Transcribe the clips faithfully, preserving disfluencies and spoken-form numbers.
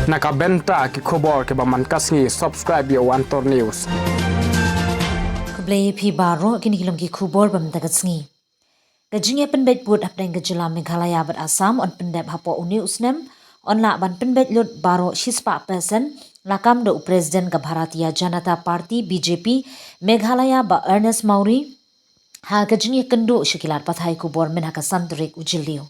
Na ka bynta ki khubor kiba man ka sngi, subscribe ïa u Antor News. Khublei phi baroh, kine ki long ki khubor ba mynta ka sngi. Ka jingïapynbeit pud hapdeng ka jylla Meghalaya bad Assam yn pyndep hapoh une u snem, yn lah ban pynbeit lut baroh shispah percent, la kam da u President ka Bharatiya Janata Party, B J P, Meghalaya, Bah Ernest Mawrie, ha ka jingïakynduh sha ki lad pathai khubor mynha ka san tarik u Jylliew.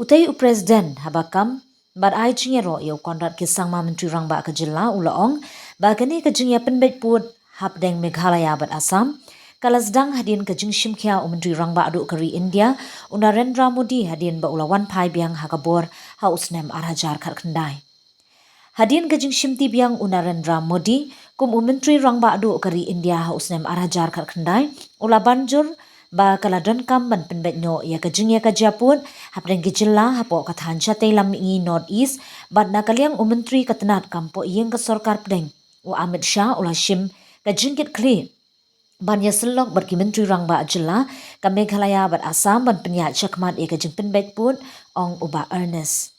Utei u President haba kam bad ai jingïaroh ïa u Conrad K Sangma, Myntri Rangbah ka jylla, u la ong ba kane ka jingïapynbeit pud hapdeng Meghalaya bad Assam ka la sdang hadien ka jingshimkhia u Myntri Rangbah duh ka ri India, u Narendra Modi, hadien ba u la wan phai biang ha ka bor ha u snem ar hajar khatkhyndai. Hadien ka jingshimti biang u Narendra Modi kum u Myntri Rangbah duh ka ri India ha u snem ar hajar khatkhyndai, u la ban jur ba ka la donkam ban pynbeit noh ïa ka jingïakajia pud hapdeng ki jylla hapoh ka thaiñ shatei lam mihngi, North East, bad na ka liang u Myntri ka tnat kam poh ïing ka sorkar pdeng, u Amit Shah, u la shim ka jingkitkhlieh ban ïasyllok bad ki Myntri Rangbah jylla ka Meghalaya bad Assam ban pynïaid shakhmat ïa ka jingpynbeit pud, ong u Bah Ernest.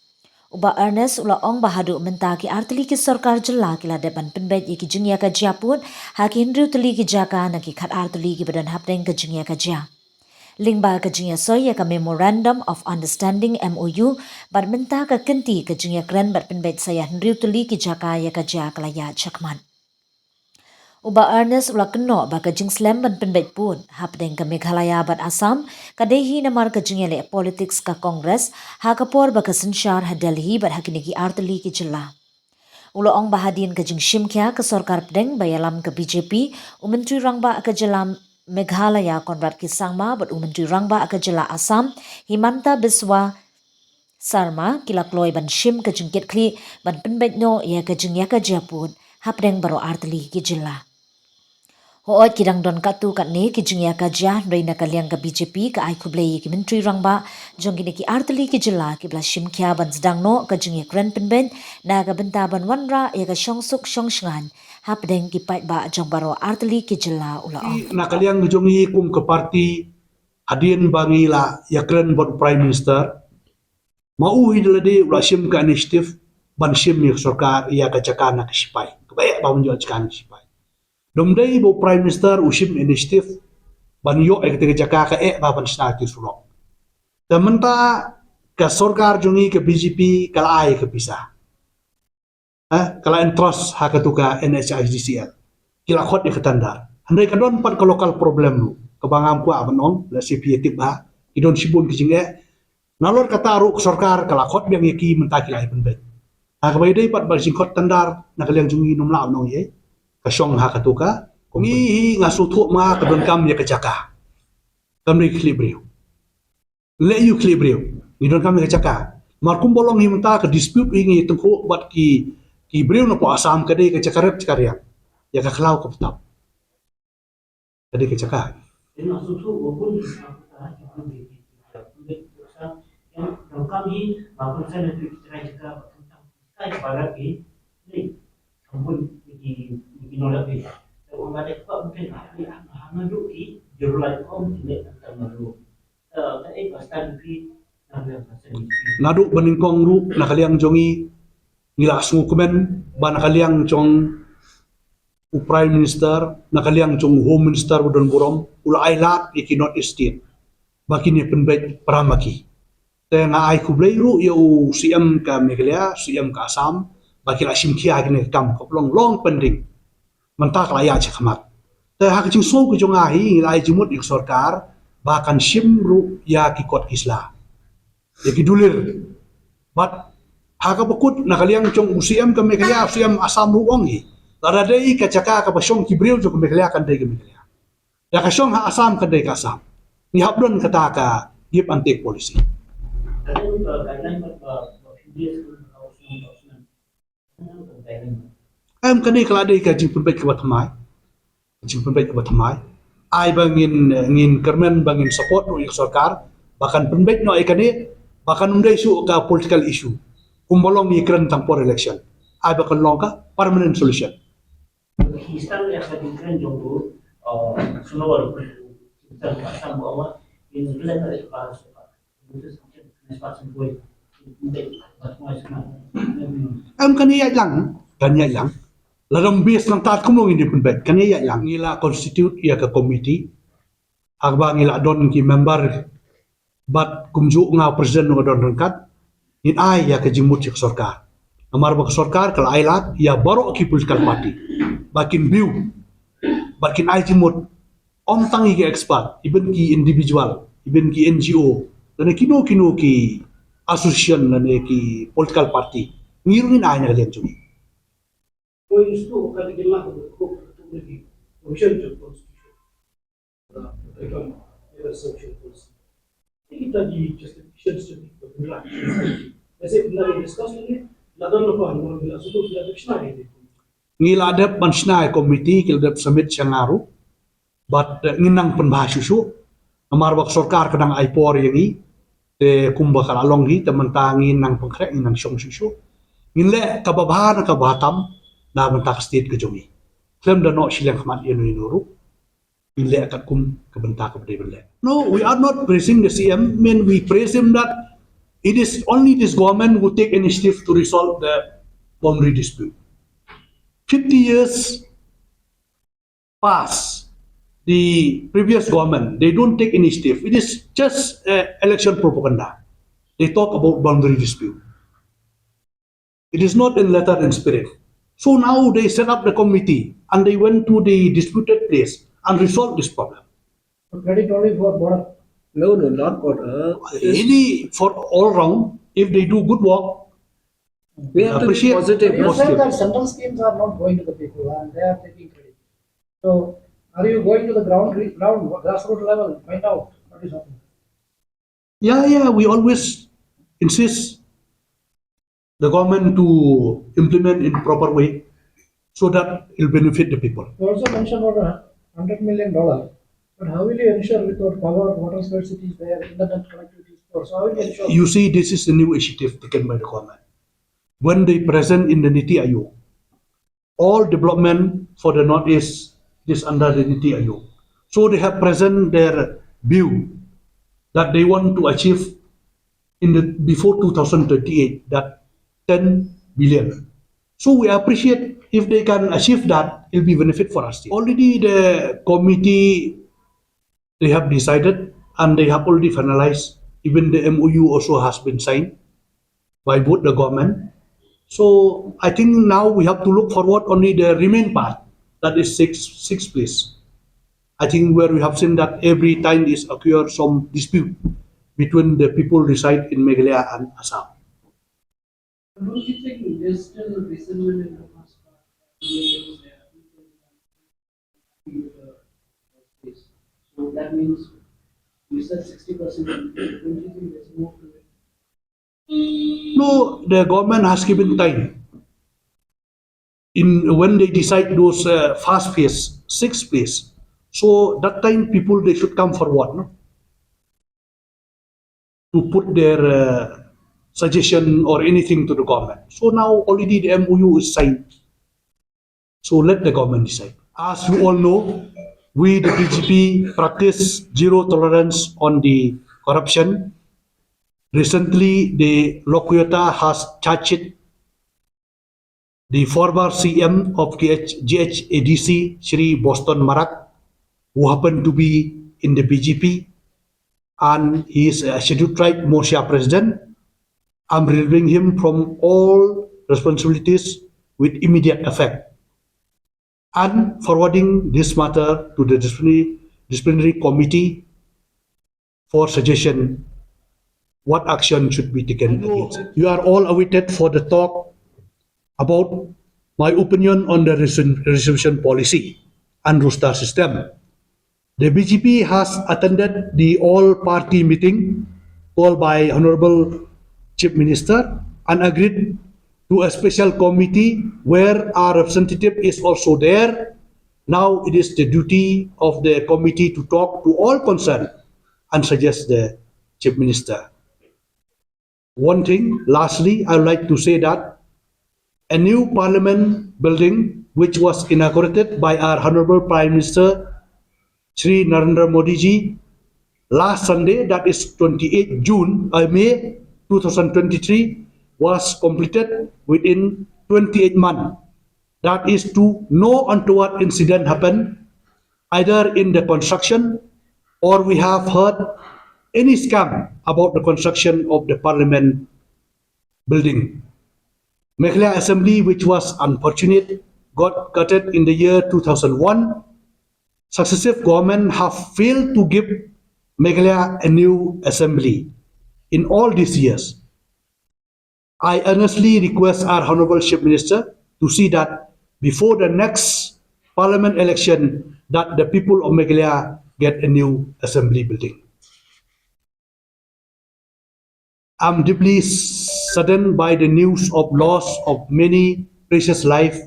U Bah Ernest u la ong ba haduh mynta ki artylli ki sorkar jylla ki la dep ban pynbeit ïa ki jingïakajia pud ha ki hynriew tylli ki jaka na ki khatar tylli kiba don hapdeng ka jingïakajia. Lyngba ka jingïasoi ïa ka Memorandum of Understanding, M O U, bad mynta ka kynti ka jingïakren bad pynbeit sa ïa hynriew tylli ki jaka ïakajia ka la ïaid shakhmat. U Bah Ernest u la kynnoh ba ka jingslem ban pynbeit pud hapdeng ka Meghalaya bad Assam ka dei hi namar ka jingïaleh politics ka Congress ha ka por ba ka synshar ha Delhi bad ha kine ki artylli ki jylla. U la ong ba hadien ka jingshimkhia ka sorkar pdeng ba ïalam ka B J P, u Myntri Rangbah ka jylla Meghalaya Conrad K Sangma bad u Myntri Rangbah ka jylla Assam Himanta Biswa Sarma ki la kloi ban shim ka jingkitkhlieh ban pynbeit noh ïa ka jingïakajia pud hapdeng baroh artylli ki jylla. Hooid, ki dang don katto katne ki jingïakajia, hynrei na ka liang ka B J P ka ai khublei ïa ki Myntri Rangbah jong kine ki artylli ki jylla kiba la shimkhia ban sdang noh ka jingïakren pynbeit na ka bynta ban wanrah ïa ka shongsuk shongshngaiñ hapdeng ki paidbah jong baroh artylli ki jylla, u la ong. Na ka liang jong ngi kum ka party, hadien ba ngi la ïakren bad u Prime Minister, ma u hi da lade u la shim ka initiative ban shim ïa ka sorkar, ïa ka jaka na ka shipai, kaba eh ba ban ïoh jaka na ka shipai. Dom dei ba u Prime Minister u shim initiative ban ïoh ïa kata ka jaka, ka eh ba ban shna ki surok. Te mynta ka sorkar jong ngi ka B J P ka la ai ka pisa, eh, ka la entrust ha katu ka N H I D C L. Ki la khot ïa ka tender. Hynrei ka don pat ka local problem ruh, kaba ngam kwah ban ong, lehse phi ïatip bha, ki don shibun ki jingeh. Nalor kata ruh ka sorkar ka la khot biang ïa ki, mynta ki la ïa pynbeit. Ha kaba ïadei pat ba ka jingkhot tender na ka liang jong ngi, ngam lah ban ong ei ei, ka shong ha katu ka company. Ngi hi nga sngewthuh ma ka donkam ïa ka jaka. Kam dei khlieh briew. Leh ïa u khlieh briew, ngi donkam ïa ka jaka. Mar kumba long hi mynta ka dispute hi, ngi tyngkhuh bad ki, ki briew na poh Assam, ka dei ka jaka rep jaka riang, ïa ka khlaw ka btap. Ka dei ka jaka. Naduh ba nyngkong ruh na ka liang jong ngi, ngi la sngewkmen ba na ka liang jong u Prime Minister, na ka liang jong u Home Minister ba don burom, u la ai lad ïa ki North East State ba kin ïa pynbeit para ma ki. Te nga ai khublei ruh ïa u C M ka Meghalaya, C M ka Assam, ba ki la shim khia kine ki kam, ka long long pending. Mynta ka la ïaid shakhmat. Te ha ka jingsngew ka jong nga hi, ngi la ai jingmut ïa ka sorkar ba kan shim ruh ïa ki kot ki sla, ïa ki dulir. Bad ha kaba kut na ka liang jong u C M ka Meghalaya, C M Assam ruh ong hi, lada dei ka jaka kaba shong ki briew jong ka Meghalaya, kan dei ka Meghalaya. Ïa ka shong ha Assam, kan dei ka Assam. Ngi hap don kata ka give and take policy. Em, kane ka la dei ka jingpynbeit kaba thymmai. Ka jingpynbeit kaba thymmai. Ai ba ngin, ngin kyrmen ba ngin support ruh ïa ka sorkar ba kan pynbeit noh ïa kane, ba kan ym dei shuh ka political issue kumba long ngi kren tang por election. Ai ba kan long ka permanent solution. Ki stang ïa ka jingkren jong u, uh, Sonowal, ki stang ka Assam, ba ong ba in relate ïa ka, ka, ka, ka, ka, ka, ka, ka, Em, kan ïaid lang, kan ïaid lang. Lada ym base nangta kumno ngin ïa pynbeit, kan ïaid lang. Ngi la constitute ïa ka committee. Haba ngi la don ki member, bad kumjuh nga president nga don ryngkat, ngin ai ïa ka jingmut ïa ka sorkar. Namar ba ka sorkar ka la ai lad ïa baroh ki political party ba kin view, ba kin ai jingmut. Ym tang ïa ki expert, even ki individual, even ki N G O, lane kino kino ki association, lane ki political party, ngi ruh ngin ai na ka liang jong ngi. Point two, ka dei la ko ko ko ni Commission of Constitution. Reform, ya, social policy. Kita di justification study ko ni la. Kasi na discuss ni la don lo pa no la sudu ya dikshna ni. Ngi la dep ban shna ïa committee, ki la dep submit sha nga ruh. Bad, eh, ngin nang pynbha shuh shuh. Namar ba ka sorkar ka dang ai por ïa ngi. Te kumba ka la long hi, te mynta ngin nang pynkhreh, ngin nang shong shuh shuh. Ngin leh kaba bha na kaba tam na bynta ka state ka jong ngi. Khlem da noh shiliang khmat ïano ïano ruh. Ngin leh katkum ka bynta kaba dei ban leh. No, we are not praising the C M. I mean, we praise him that it is only this government who take initiative to resolve the boundary dispute. Fifty years pass, the previous government, they don't take initiative. It is just, uh, election propaganda. They talk about boundary dispute. It is not in letter and spirit. So now they set up the committee and they went to the disputed place and resolved this problem. But credit only for border. No, no, not for, uh, it is Any, for all round, if they do good work, we have to be appreciate positive. You said that central schemes are not going to the people and they are taking credit. So, are you going to the ground, re-, ground, grassroots level, find out what is happening? Yeah, yeah, we always insist the government to implement in proper way so that it'll benefit the people. You also mentioned about a hundred million dollar, but how will you ensure without power, water scarcity is there, internet connectivity is poor? So how will you ensure? You see, this is the new initiative taken by the government. When they present in the NITI Aayog, all development for the Northeast is under the NITI Aayog. So they have present their view that they want to achieve in the, before two thousand twenty-eight, that ten billion. So we appreciate if they can achieve that, it'll be benefit for us. Already the committee, they have decided and they have already finalized. Even the M O U also has been signed by both the government. So I think now we have to look forward only the remain part, that is six, six place. I think where we have seen that every time is occur some dispute between the people reside in Meghalaya and Assam. Don't you think there's still resentment in the past? So that means you said sixty percent. Don't you think there's more to it? No, the government has given time. In when they decide those, uh, fast phase, six phase, so that time people, they should come forward, no? To put their, uh, suggestion or anything to the government. So now already the M O U is signed. So let the government decide. As you all know, we, the B J P, practice zero tolerance on the corruption. Recently, the Lokaiyukt has charged the former C M of G H, G H A D C, Shri Boston Marak, who happened to be in the B J P, and he is a Scheduled Tribe Morcha president. I'm relieving him from all responsibilities with immediate effect and forwarding this matter to the disciplinary, disciplinary committee for suggestion what action should be taken against it. You are all awaited for the talk about my opinion on the resol-, resolution policy and roster system. The B J P has attended the all-party meeting called by Honorable Chief Minister and agreed to a special committee where our representative is also there. Now it is the duty of the committee to talk to all concerned and suggest the Chief Minister. One thing, lastly, I would like to say that a new parliament building, which was inaugurated by our Honorable Prime Minister Shri Narendra Modi ji last Sunday, that is twenty-eighth June, uh, May, two thousand twenty-three was completed within twenty-eight months. That is to no untoward incident happened either in the construction or we have heard any scam about the construction of the parliament building. Meghalaya Assembly, which was unfortunate, got gutted in the year two thousand one. Successive government have failed to give Meghalaya a new assembly in all these years. I earnestly request our Honorable Chief Minister to see that before the next Parliament election that the people of Meghalaya get a new assembly building. I'm deeply saddened by the news of loss of many precious life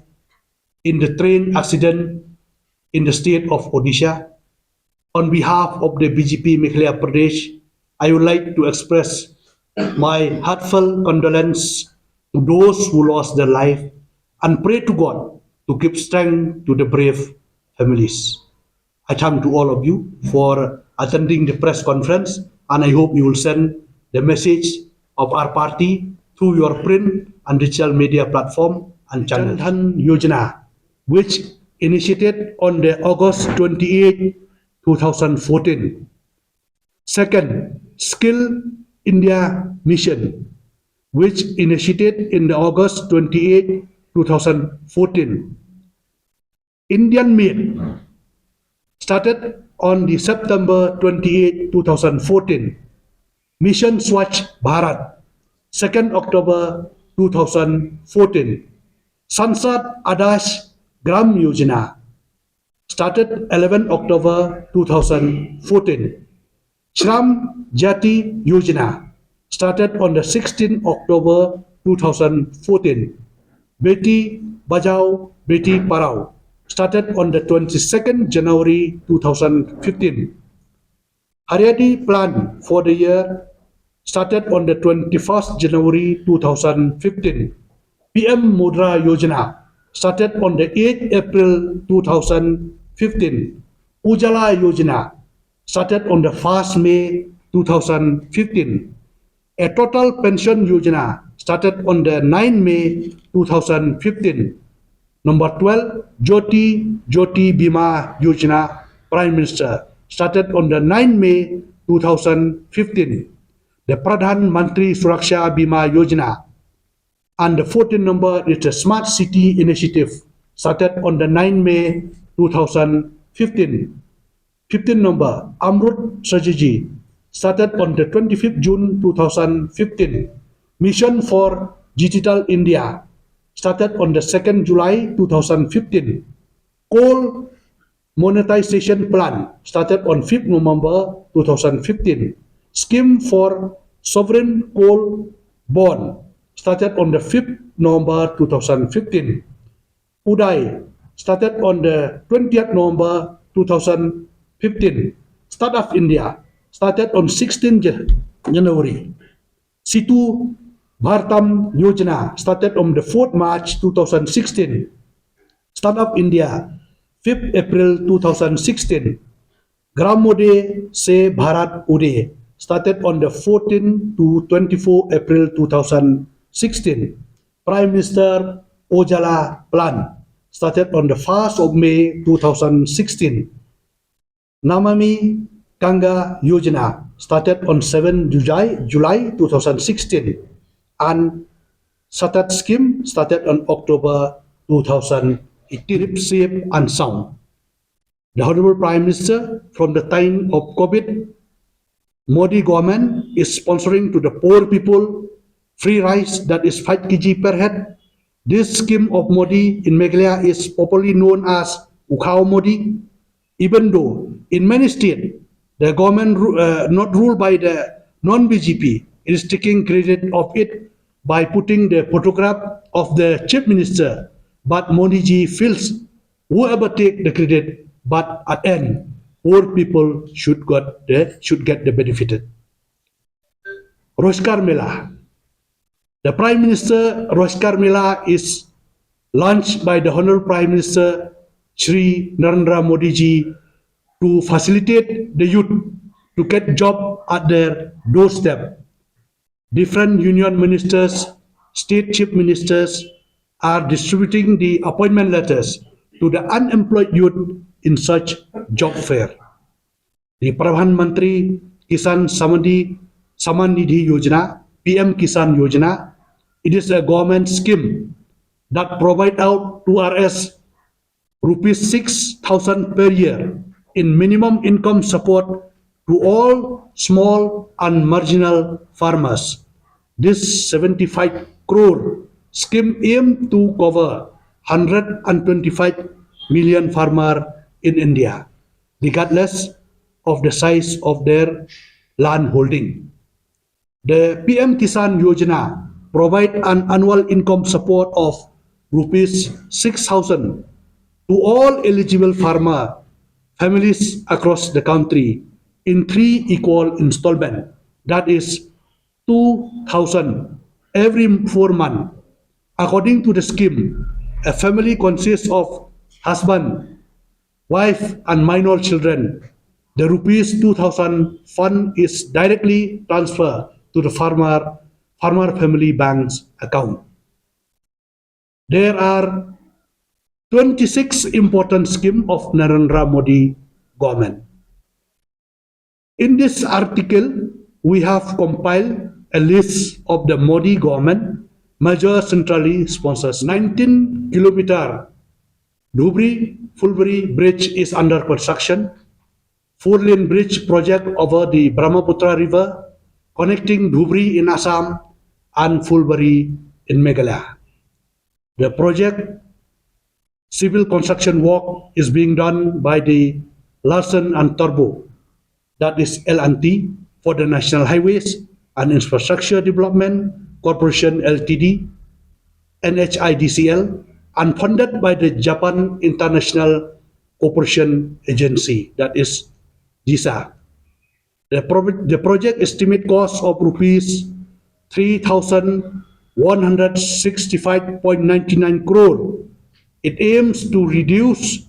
in the train accident in the state of Odisha. On behalf of the B J P Meghalaya Pradesh, I would like to express my heartfelt condolence to those who lost their life and pray to God to give strength to the brave families. I thank to all of you for attending the press conference, and I hope you will send the message of our party through your print and digital media platform and channel. Jan Dhan Yojana, which initiated on the August twenty-eighth, two thousand fourteen. Second, Skill India Mission, which initiated in the August twenty-eighth, two thousand fourteen. Indian Made, started on the September twenty-eighth, two thousand fourteen. Mission Swachh Bharat, second October two thousand fourteen. Sansad Adarsh Gram Yojana, started eleven October two thousand fourteen. Shram Jyoti Yojana, started on the sixteenth October two thousand fourteen. Beti Bachao Beti Padhao, started on the twenty-second January two thousand fifteen. Hariyari Plan for the year, started on the twenty-first January two thousand fifteen. P M Mudra Yojana, started on the eighth April two thousand fifteen. Ujjwala Yojana, started on the first May two thousand fifteen. A Atal Pension Yojana, started on the ninth May two thousand fifteen. Number twelve, Jyoti Jyoti Bima Yojana, Prime Minister, started on the ninth May two thousand fifteen. The Pradhan Mantri Suraksha Bima Yojana, and the fourteen number is the Smart City Initiative, started on the ninth May two thousand fifteen. Fifteen number, Amrut Strategy, started on the twenty-fifth June two thousand fifteen. Mission for Digital India, started on the second July two thousand fifteen. Coal Monetization Plan, started on fifth November two thousand fifteen. Scheme for Sovereign Coal Bond, started on the fifth November two thousand fifteen. Uday, started on the twentieth November two thousand fifteen. Startup India, started on sixteenth Jan-, January. Setu Bharat Yojana, started on the fourth March two thousand sixteen. Startup India, fifth April two thousand sixteen. Gram Uday Se Bharat Uday, started on the fourteenth to twenty-fourth April two thousand sixteen. Prime Minister Ujjwala Plan, started on the first of May two thousand sixteen. Namami Gange Yojana, started on seventh July, July two thousand sixteen, and Sahayta Scheme, started on October two thousand eighteen. Keep safe and sound. The Honorable Prime Minister, from the time of COVID, Modi government is sponsoring to the poor people free rice, that is five K G per head. This scheme of Modi in Meghalaya is popularly known as Ukhaw Modi, even though in many states the government ru-, uh, not ruled by the non-B J P is taking credit of it by putting the photograph of the Chief Minister. But Modi ji feels whoever take the credit, but at end, poor people should get the, should get the benefited. Rozgar Mela. The Prime Minister Rozgar Mela is launched by the Honorable Prime Minister Shri Narendra Modi ji to facilitate the youth to get job at their doorstep. Different union ministers, state chief ministers are distributing the appointment letters to the unemployed youth in such job fair. The Pradhan Mantri Kisan Samadi Samman Nidhi Yojana, P M Kisan Yojana, it is a government scheme that provide out two R S rupees six thousand per year in minimum income support to all small and marginal farmers. This seventy-five crore scheme aim to cover hundred and twenty-five million farmer in India, regardless of the size of their land holding. The P M Kisan Yojana provide an annual income support of rupees six thousand to all eligible farmer families across the country in three equal installment, that is two thousand every four month. According to the scheme, a family consists of husband, wife and minor children. The rupees two thousand fund is directly transferred to the farmer, farmer family bank's account. There are twenty-six important scheme of Narendra Modi government. In this article, we have compiled a list of the Modi government major centrally sponsors. Nineteen kilometer Dhubri Phulbari bridge is under construction. Four lane bridge project over the Brahmaputra River connecting Dhubri in Assam and Phulbari in Meghalaya. The project civil construction work is being done by the Larsen and Toubro, that is L and T, for the National Highways and Infrastructure Development Corporation L T D, N H I D C L, and funded by the Japan International Cooperation Agency, that is JICA. The, pro- the project estimate cost of rupees three thousand one hundred sixty-five point nine nine crore. It aims to reduce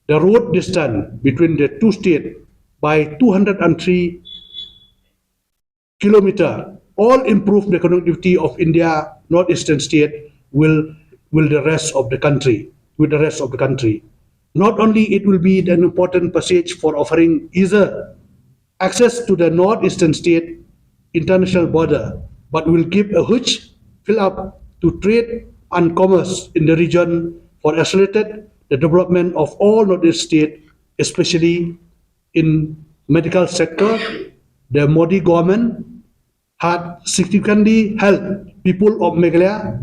the road distance between the two states by two hundred three kilometer. All improve the connectivity of India northeastern state will will the rest of the country with the rest of the country. Not only it will be an important passage for offering easier access to the northeastern state international border, but will give a huge fill up to trade and commerce in the region for accelerated the development of all northeast state, especially in medical sector. The Modi government had significantly helped people of Meghalaya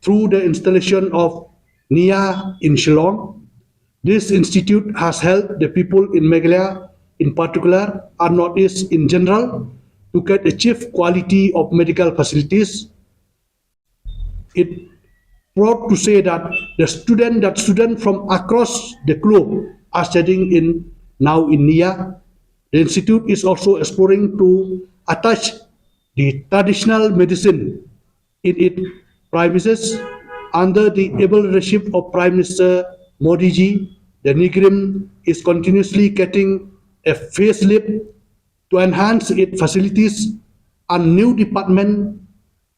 through the installation of NIA in Shillong. This institute has helped the people in Meghalaya in particular and Northeast in general to get a chief quality of medical facilities. It proud to say that the student that students from across the globe are studying in now in NIA. The institute is also exploring to attach the traditional medicine in its premises under the able leadership of Prime Minister Modi ji. The NEIGRIHMS is continuously getting a facelift to enhance its facilities and new department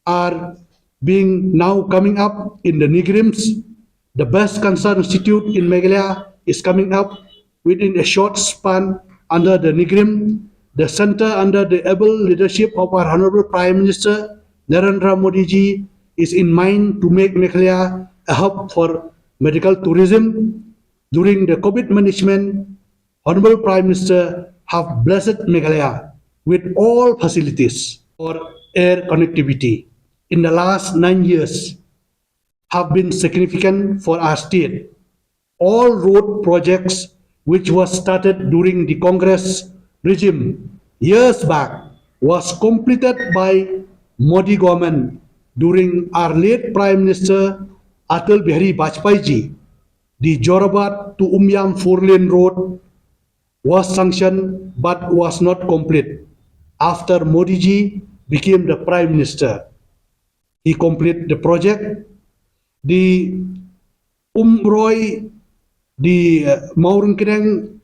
are being now coming up in the NEIGRIHMS. The Best Cancer Institute in Meghalaya is coming up within a short span under the NEIGRIHMS. The center under the able leadership of our Honorable Prime Minister Narendra Modi ji is in mind to make Meghalaya a hub for medical tourism. During the COVID management, Honorable Prime Minister have blessed Meghalaya with all facilities for air connectivity in the last nine years have been significant for our state. All road projects which was started during the Congress regime years back was completed by Modi government during our late Prime Minister Atal Bihari Vajpayee ji. The Jorabat to Umiam four lane road was sanctioned but was not complete. After Modi ji became the Prime Minister, he completed the project. The Umroi, the uh, Mawryngkneng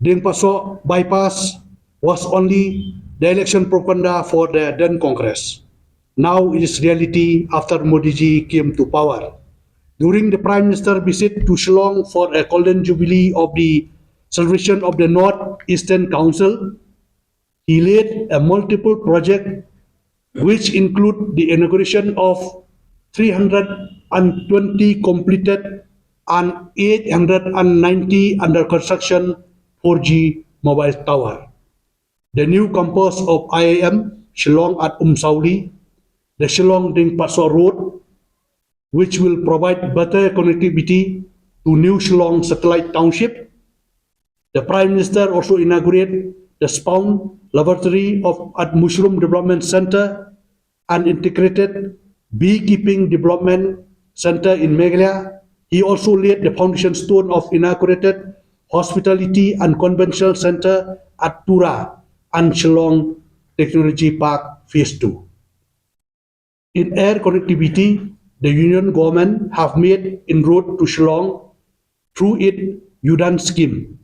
Diengpatsoh bypass was only the election propaganda for the then Congress. Now it is reality after Modi ji came to power. During the Prime Minister visit to Shillong for a Golden Jubilee of the celebration of the North Eastern Council, he laid a multiple project which include the inauguration of three hundred twenty completed and eight hundred ninety under construction four G mobile tower, the new campus of I I M Shillong at Umsawli, the Shillong Diengpatsok Road, which will provide better connectivity to New Shillong Satellite Township. The Prime Minister also inaugurated the Spawn Laboratory of at Mushroom Development Center, an integrated beekeeping development center in Meghalaya. He also laid the foundation stone of inaugurated hospitality and conventional center at Tura and Shillong Technology Park Phase two. In air connectivity, the Union Government have made inroad to Shillong through its UDAN scheme.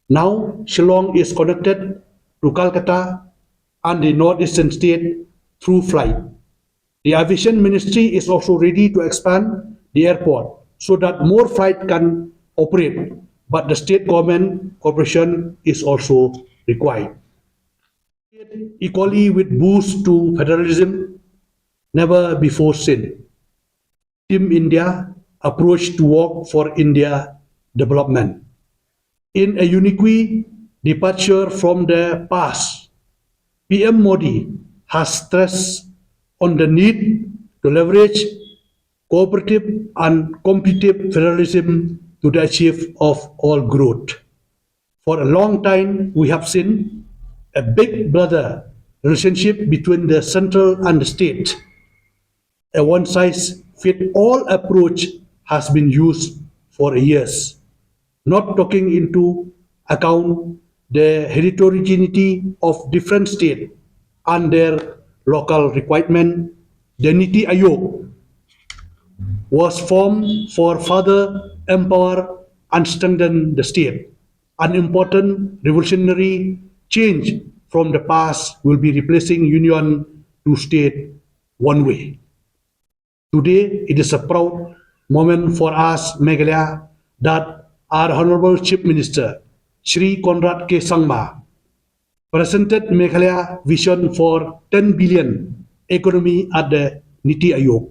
Now, Shillong is connected to Calcutta and the northeastern state through flight. The Aviation Ministry is also ready to expand the airport so that more flight can operate, but the state government cooperation is also required. Equally with boost to federalism never before seen. Team India approach to work for India development. In a unique departure from the past, P M Modi has stressed on the need to leverage cooperative and competitive federalism to the achieve of all growth. For a long time, we have seen a big brother relationship between the central and the state. A one size fit all approach has been used for years, not taking into account the heterogeneity of different states and their local requirement. The NITI Aayog was formed for further empower and strengthen the state. An important revolutionary change from the past will be replacing union to state one way. Today, it is a proud moment for us Meghalaya that our Honorable Chief Minister, Shri Conrad K Sangma, presented Meghalaya vision for ten billion economy at the NITI Aayog.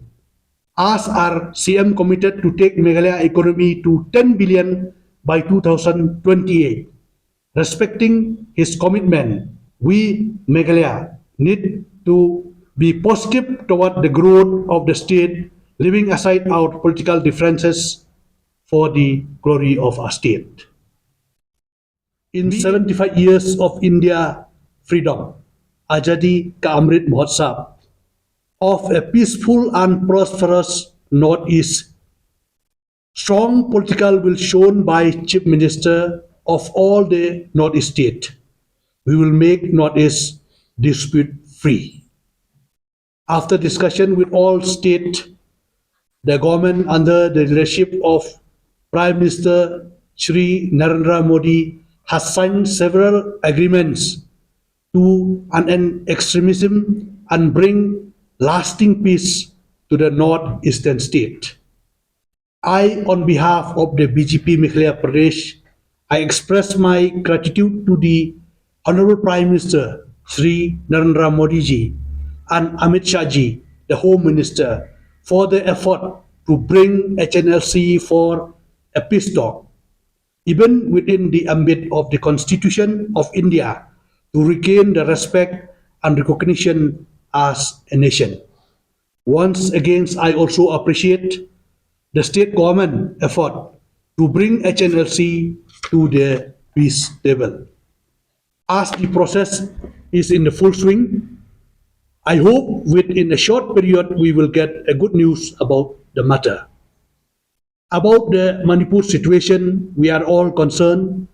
As our C M committed to take Meghalaya economy to ten billion by two thousand twenty-eight, respecting his commitment, we Meghalaya need to be positive toward the growth of the state, leaving aside our political differences for the glory of our state. In seventy-five years of India freedom, Azadi Ka Amrit Mahotsav, of a peaceful and prosperous Northeast, strong political will shown by Chief Minister of all the Northeast state. We will make Northeast dispute free. After discussion with all state, the government under the leadership of Prime Minister Shri Narendra Modi has signed several agreements to an end extremism and bring lasting peace to the northeastern state. I, on behalf of the B J P Meghalaya Pradesh, I express my gratitude to the Honorable Prime Minister Shri Narendra Modi ji and Amit Shah ji, the Home Minister, for the effort to bring H N L C for a peace talk, even within the ambit of the Constitution of India, to regain the respect and recognition as a nation. Once again, I also appreciate the state government effort to bring H N L C to the peace table. As the process is in the full swing, I hope within a short period we will get a good news about the matter. About the Manipur situation, we are all concerned.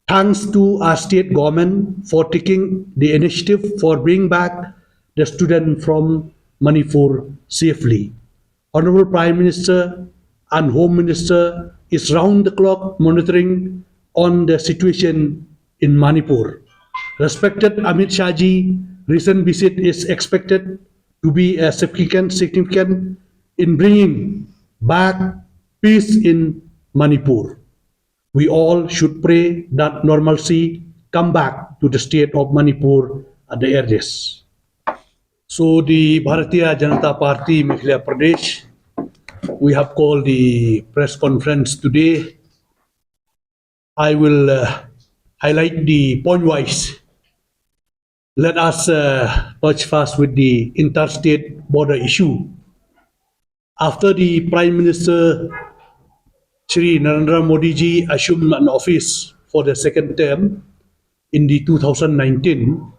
Thanks to our state government for taking the initiative for bringing back the student from Manipur safely. Honorable Prime Minister and Home Minister is round the clock monitoring on the situation in Manipur. Respected Amit Shah ji, recent visit is expected to be a significant, significant in bringing back peace in Manipur. We all should pray that normalcy come back to the state of Manipur at the earliest. So the Bharatiya Janata Party Meghalaya Pradesh, we have called the press conference today. I will uh, highlight the point wise. Let us uh, touch first with the interstate border issue. After the Prime Minister Shri Narendra Modi ji assumed an office for the second term in the two thousand nineteen,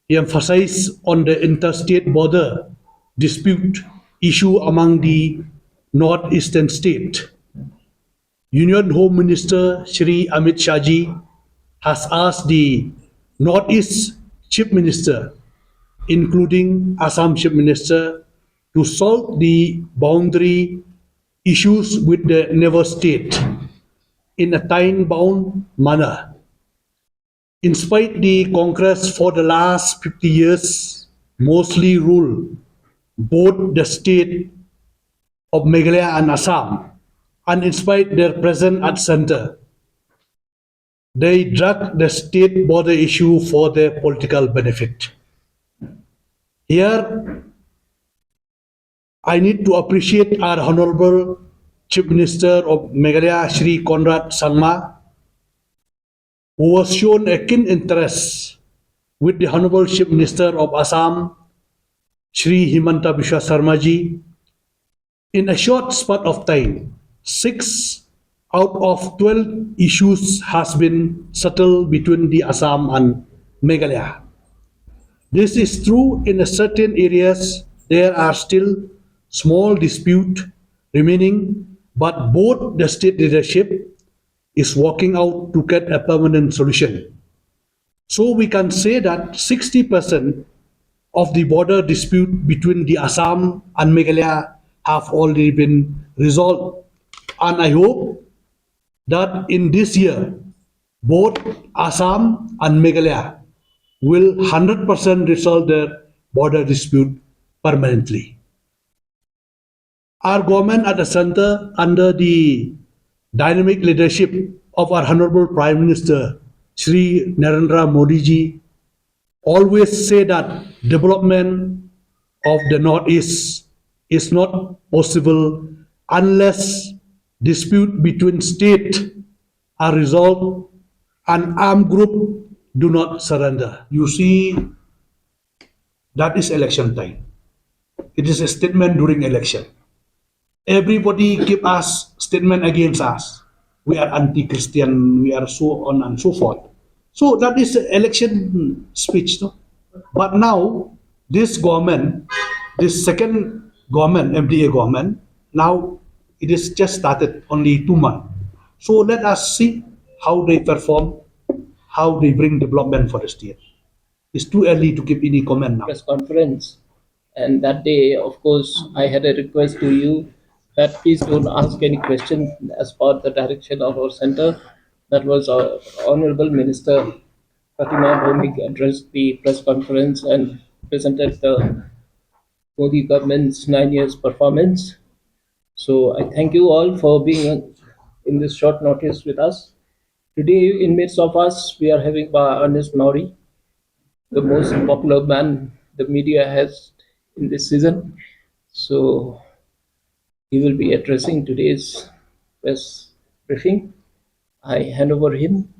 he emphasized on the interstate border dispute issue among the northeastern state. Union Home Minister Shri Amit Shah ji has asked the Northeast Chief Minister, including Assam Chief Minister, to solve the boundary issues with the neighbor state in a time-bound manner. In spite the Congress for the last fifty years mostly rule both the state of Meghalaya and Assam, and in spite their presence at center, they drag the state border issue for their political benefit. Here, I need to appreciate our Honorable Chief Minister of Meghalaya, Shri Conrad Sangma, who was shown a keen interest with the Honorable Chief Minister of Assam, Shri Himanta Biswa Sarma ji. In a short span of time, six out of twelve issues has been settled between the Assam and Meghalaya. This is true in a certain areas there are still small dispute remaining, but both the state leadership is working out to get a permanent solution. So we can say that sixty percent of the border dispute between the Assam and Meghalaya have already been resolved. And I hope that in this year, both Assam and Meghalaya will hundred percent resolve their border dispute permanently. Our government at the center, under the dynamic leadership of our Honorable Prime Minister, Shri Narendra Modi ji, always say that development of the Northeast is not possible unless dispute between state are resolved and armed group do not surrender. You see, that is election time. It is a statement during election. Everybody give us statement against us. We are anti-Christian, we are so on and so forth. So that is election speech, no? But now, this government, this second government, M D A government, now it is just started, only two months. So let us see how they perform, how they bring development for the state. It's too early to give any comment now. Press conference. And that day, of course, I had a request to you that please don't ask any question as per the direction of our center. That was our Honorable Minister Pratima Bhowmik addressed the press conference and presented the Modi government's nine years performance. So I thank you all for being in this short notice with us. Today, in midst of us, we are having Bah Ernest Mawrie, the most popular man the media has in this season. So he will be addressing today's press briefing. I hand over him.